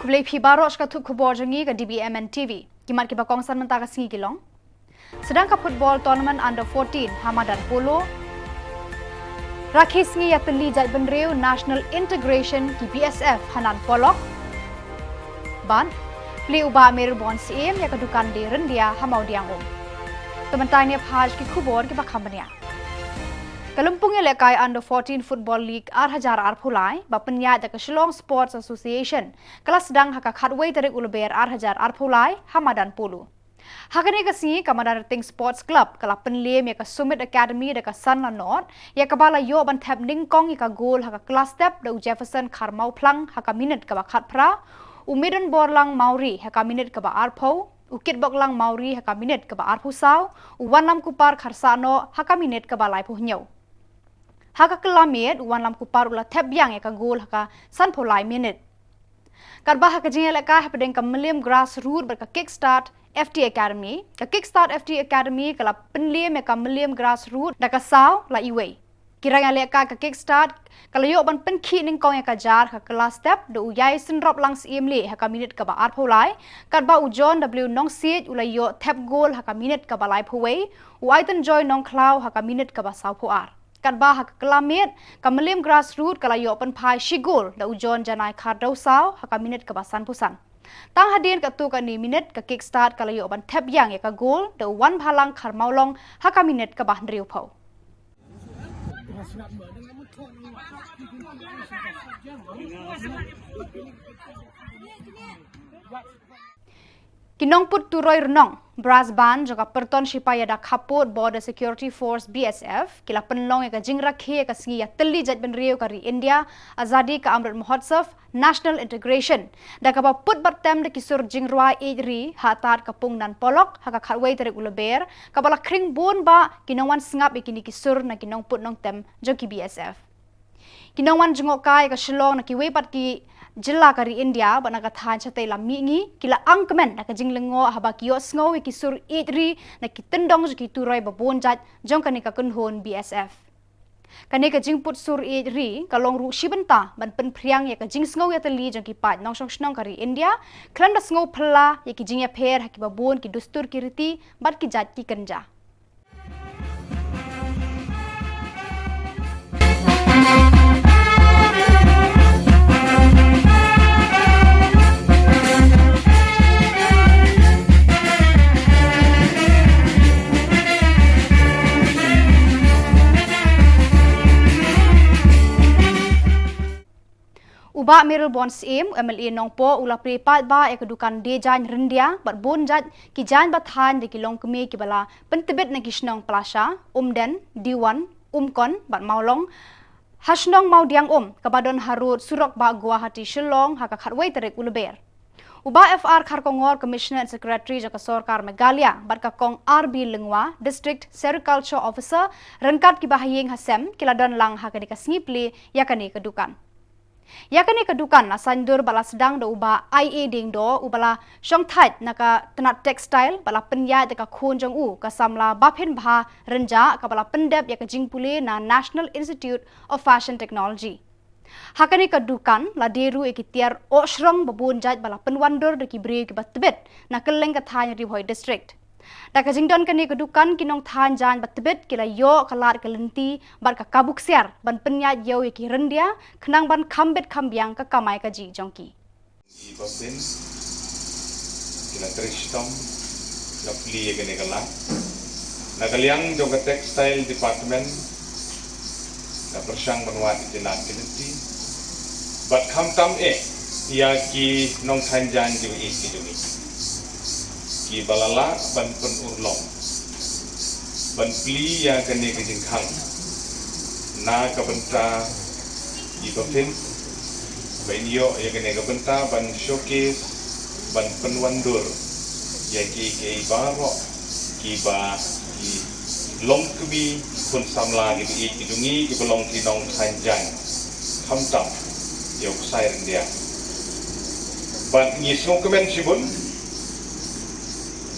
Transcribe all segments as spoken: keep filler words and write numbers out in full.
Khublei phi baroh sha ka thup khubor jong ngi ka D B M N T V. Ki mat kiba kongsan mynta ka sngi ki long: Sdang ka football tournament under fourteen ha madan polo. Rakhe sngi ïatylli jaitbynriew National Integration ki B S F ha Nan Polok. Bad plie u Bah Mayralborn Syiem ïa ka dukan die ryndia ha Mawdiangum. Te mynta ngin ïa phai sha ki khubor kiba kham bniah. Ka lympung ïalehkai under fourteen Football League ar hajar arphew lai ba pynïaid da ka Shillong Sports Association ka la sdang ha ka khatwei tarik u Lber ar hajar arphew lai ha madan polo. Ha kane ka sngi ka Madanrting Sports Club ka la pynliem ïa ka Summit Academy da ka san la nod, ïa kaba la ïoh ban thep nyngkong ïa ka gol ha ka klas step da u Jefferson Kharmawphlang ha ka minit kaba khatphra, u Midonborlang Mawrie ha ka minit kaba arphew, u Kitboklang Mawrie ha ka minit kaba arphew saw, u Wanlamkupar Kharsahnoh ha ka minit kaba laiphew hynñiew. Ha ka kylla miet u Wanlamkupar u la thep biang ïa ka gol ha ka sanphew lai minit. Katba ha ka jingïalehkai hapdeng ka Mylliem Grassroot bad ka Kickstart F T Academy, ka Kickstart F T Academy ka la pynliem ïa ka Mylliem Grassroot da ka saw la iwei. Ki rang ïalehkai ka Kickstart ka la ïoh ban pynkhih nyngkong ïa ka jar ha ka klas step da u Ïaisynroplang Syiemlieh ha ka minit kaba arphew lai, katba u John W Nongsiej u la ïoh thep gol ha ka minit kaba laiphew wei, u Aitynjoy Nongkhlaw ha ka minit kaba sawphew ar. Katba ha ka kylla miet ka Mylliem Grassroot ka la ïoh pynphai shi gol da u John Janai Khardewsaw ha ka minit kaba sanphew san. Tang hadien katto katne minit ka Kickstart ka la ïoh ban thep biang ïa ka gol da u Wanbhalang Kharmawlong ha ka minit kaba hynriewphew. Ki nongput turoi rnong, brass band, jong ka pyrton shipai ïada khappud Border Security Force, B S F, ki la pynlong ïa ka jingrakhe ïa ka sngi ïatylli jaitbynriew ka ri India, Azadi Ka Amrit Mahotsav, National Integration, da kaba put bad tem da ki sur jingrwai ïeid ri ha tad ka pung Nan Polok ha ka khatwei tarik u Lber, kaba la khring bun bah ki nongwan sngap ïa kine ki sur na ki nongput nongtem jong ki B S F. Ki nongwan jngohkai ïa ka Shillong na kiwei pat ki jylla ka ri India bad na ka thaiñ shatei lam mihngi ki la angkmen da ka jinglyngngoh haba ki ïohsngew ïa ki sur ïeid ri na ki tyndong jong ki turoi ba bun jait jong kane ka kynhun B S F. Kane ka jingput sur ïeid ri ka long ruh shi bynta ban pynphriang ïa ka jingsngew ïatylli jong ki paid nongshong shnong ka ri India, khlem da sngew phylla ïa ki jingïapher ha kiba bun ki dustur ki riti bad ki jait ki kynja. U Bah Mayralborn Syiem, u M L A Nongpoh, u la plie paidbah ïa ka dukan die jaiñ ryndia bad bun jait ki jaiñ ba thaiñ da ki longkmie kiba la pyntbit na ki shnong Palasha, Umden, Diwan, Umkon bad Mawlong, ha shnong Mawdiangum kaba don harud surok bah Guwahati Shillong ha ka khatwei tarik u Lber. U Bah F R Kharkongor, Commissioner and Secretary jong ka Sorkar Meghalaya, bad ka Kong R B Lyngwa, District Sericulture Officer, ryngkat kiba ha ïing ha sem, ki la don lang ha kane ka sngi plie ïa kane ka dukan. Ïa kane ka dukan la saiñdur bad la sdang da u Bah I A Diengdoh, uba la shongthait na ka tnat textile bad la pynïaid da ka khun jong u, ka samla Baphinbha Rynjah, kaba la pyndep ïa ka jingpule na National Institute of Fashion Technology. Ha kane ka dukan la die ruh ïa ki tiar oh shrong ba bun jait ba la pynwandur da ki briew kiba tbit na kylleng ka thaiñ Ri Bhoi District. Da ka jingdon kane ka dukan, ki nongthaiñ jaiñ ba tbit ki la ïoh ka lad ka lynti bad ka kabu ksiar ban pynïaid ïew ïa ki ryndia khnang ban kham bit kham biang ka kamai kajih jong ki. Ki ba pyn, ki la trei shitom, ki la plie ïa kane ka lad. Na ka liang jong ka textile department, la pyrshang ban wad ïa ki lad ki lynti. Bad khamtam eh ïa ki nongthaiñ jaiñ kiba ïeit ki jong ngi, kiba la lah ban pynurlong, ban plie ïa kane ka jingkhang na ka bynta i ba pyn, ba in ïoh ïa kane ka bynta ban showcase, ban pynwandur ïa kiei kiei baroh kiba ki longkmie khun samla kiba ïeit ki jong ngi kiba long ki nongthaiñ jaiñ, khamtam ïa u ksai ryndia. Bad ngi sngewkmen shibun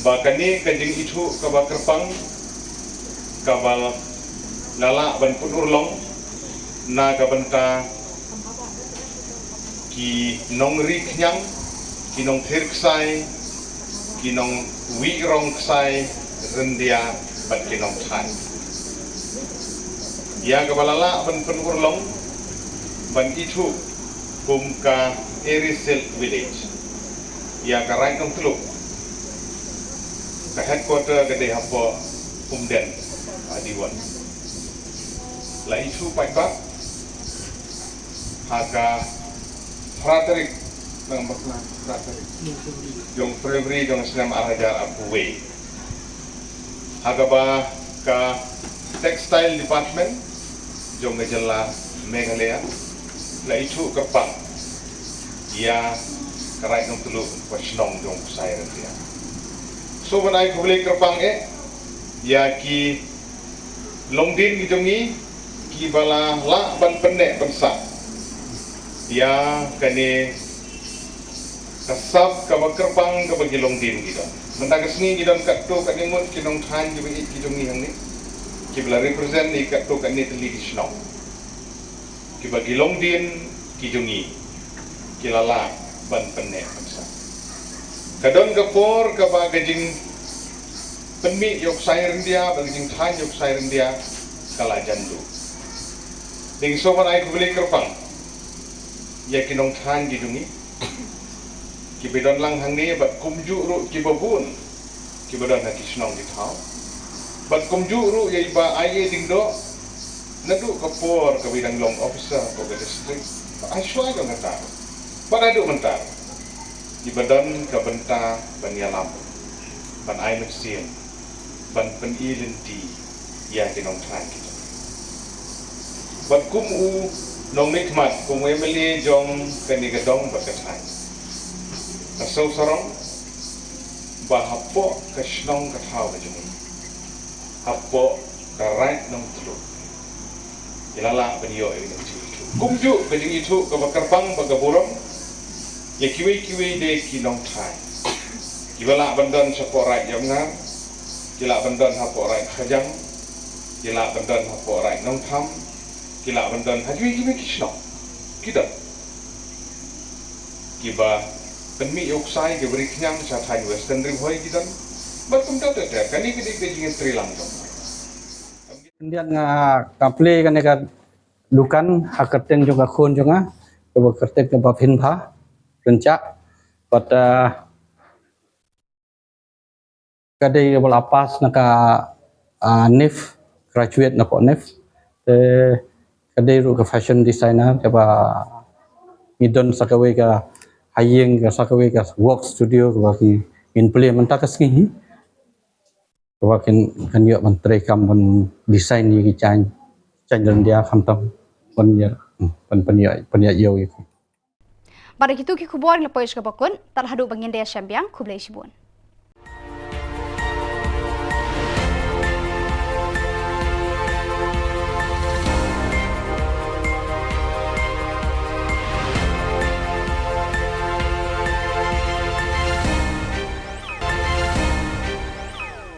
ba kane ka jingithuh kaba kyrpang kaba la lah ban pynurlong na ka bynta ki nongri khñiang Ki nongthir ksai, ki nongwih rong ksai ryndia bad ki nongthait. Ïa kaba la lah ban pynurlong ban ithuh kum ka Area Silk Village. Ïa ka Raid Nongtluh, ka headquarter ka dei hapoh Umden, Adiwon. La ithuh paidbah ha ka phra tarik, nang bakla phra tarik jong February jong snem ar hajar arphew wei. Ha kaba ka Textile Department jong ka jylla Meghalaya la ithuh kyrpang ïa ka Raid Nongtluh, ka shnong jong u ksai ryndia. So ban ai khublei kyrpang eh ïa ki longdien ki jong ngi kiba la lah ban pynneh pynsah ïa kane ka sap kaba kyrpang kaba ki longdien ki don. Mynta ka sngi ki don katto katne ngut ki nongthaiñ kiba ïeit ki jong ngi hangne, kiba la represent ïa katto katne tylli ki shnong, kiba ki longdien ki jong ngi ki la lah ban pynneh pynsah. Ka don ka por kaba ka jingpynmih ïa u ksai ryndia bad ka jingthaiñ ïa u ksai ryndia ka la jan duh. Te ngi sngewbha ban ai khublei kyrpang ïa ki nongthaiñ ki jong ngi kiba don lang hangne bad kumjuh ruh kiba bun kiba don ha ki shnong ki thaw, bad kumjuh ruh ïa i Bah I A Diengdoh, naduh ka por kaba i dang long officer hapoh ka district, bad ha shuwa jong kata bad haduh mynta, iba don ka bynta ban ïalam, ban ai mynsiem, ban pyni lynti ïa ki nongthaiñ ki jong ngi. Bad kum u nongmihkhmat, kum u M L A jong kane ka dong bad ka thaiñ, nga sngewsarong ba hapoh ka shnong ka thaw ka jong ngi, hapoh ka Raid Nongtluh, ki la lah ban ïoh ïa ka jingithuh. Kumjuh ka jingithuh kaba kyrpang bad ka burom ïa kiwei kiwei de ki nongthaiñ kiba lah ban don shapoh Raid Ïamngar, ki lah ban don hapoh Raid Khajang, ki lah ban don hapoh Raid Nongtham, ki lah ban don ha kiwei kiwei ki shnong ki don, kiba pynmih ïa u ksai, kiba ri khñiang sha thaiñ Western Ri Bhoi ki don. Bad kumta ter ter, kane ka dei ka jingïatreilang jong ngi. Khyndiat nga kam plie kane ka dukan ha kyrteng jong ka khun jong nga, kaba kyrteng kaba Phinbha Rynchah. Bad, ah, ka dei kaba la pass na ka, ah, NIFT, graduate napoh NIFT. Te ka dei ruh ka fashion designer, kaba ngi don sa kawei ka ha ïing, ka sa kawei ka work studio kaba ki, ngin plie mynta ka sngi hi. Kaba kin, kan ïoh ban trei kam ban design ïa ki jaiñ, jaiñ ryndia khamtam ban ïa, hmm, ban pynïoh, pynïoh ïa ki. Bad da kitu ki khubor ngi la poi sha kaba kut, tad haduh ba ngin ïa shem biang, khublei shibun.